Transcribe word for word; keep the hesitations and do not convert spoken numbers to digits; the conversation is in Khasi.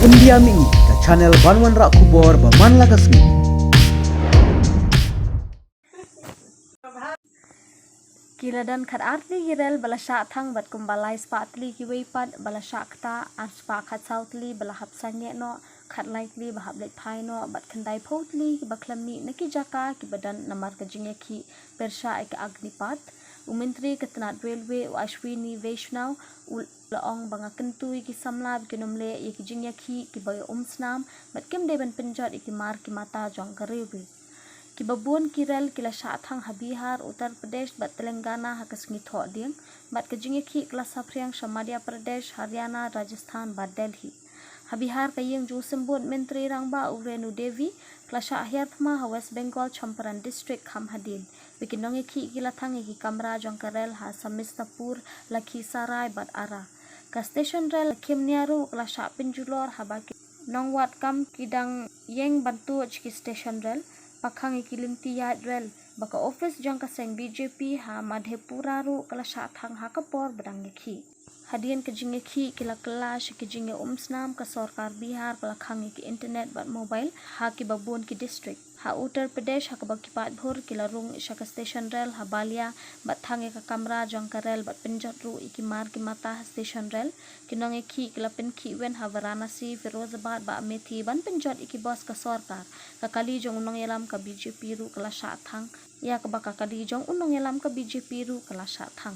India Mini, ka channel ban wanrah khubor ba man la ka sngi. Ki la don khat ar tylli ki rel ba la shah thang bad kumba lai spah tylli kiwei pat ba la shah ktah, ar spah khatsaw tylli ba la hap sangeh noh, khatlai tylli ba hap leit phai noh bad khyndai phew tylli kiba khlem mih na ki jaka kiba don namar ka jingïakhih pyrshah ïa ka Agnipath. U Myntri ka tnat Railway u Ashwini Vaishnaw u la ong ba nga kyntu ïa ki samla ba kin ym leh ïa ki jingïakhih kiba umsnam bad kim dei ban pynjot ïa ki mar ki mata jong ka railway. Kiba bun ki rel ki la shah thang ha Bihar, Uttar Pradesh bad Telangana ha ka sngi Thohdieng, bad ka jingïakhih ka la saphriang sha Madhya Pradesh, Haryana, Rajasthan bad Delhi. Ha Bihar, ka ïing jong u Symbud Myntri Rangbah u Renu Devi ka la shah hiar thma ha West Bengal, Champaran District kham hadien. Ba ki nongïakhih ki la thang ïa ki kamra jong ka rel ha Samistipur, Lakhisarai bad Ara. Ka station rel Khimnia ruh ka la shah pynjulor haba ki nongwad kam ki dang ïeng ban tuh sha ki station rel, ba khang ïa ki lynti ïaid rel. Ba ka ophis jong ka seng B J P ha Madhepura ruh ka la shah thang ha ka por ba dang ïakhih. Hadien ka jingïakhih ki la kylla sha ki jingïaumsnam, ka sorkar Bihar ka la khang ïa ki internet bad mobile ha kiba bun ki district. Ha Uttar Pradesh, ha kaba ki paidbhur ki la rung sha ka station rel ha Balia bad thang ïa ka kamra jong ka rel bad pynjot ruh ïa ki mar ki mata ha station rel. Ki nongïakhih ki la pynkhih win ha Varanasi, Firozabad bad Amethi ban pynjot ïa ki bus ka sorkar. Ka kali jong u nongïalam ka B J P ruh ka la shah thang, ïa kaba ka kali jong u nongïalam ka B J P ruh ka la shah thang.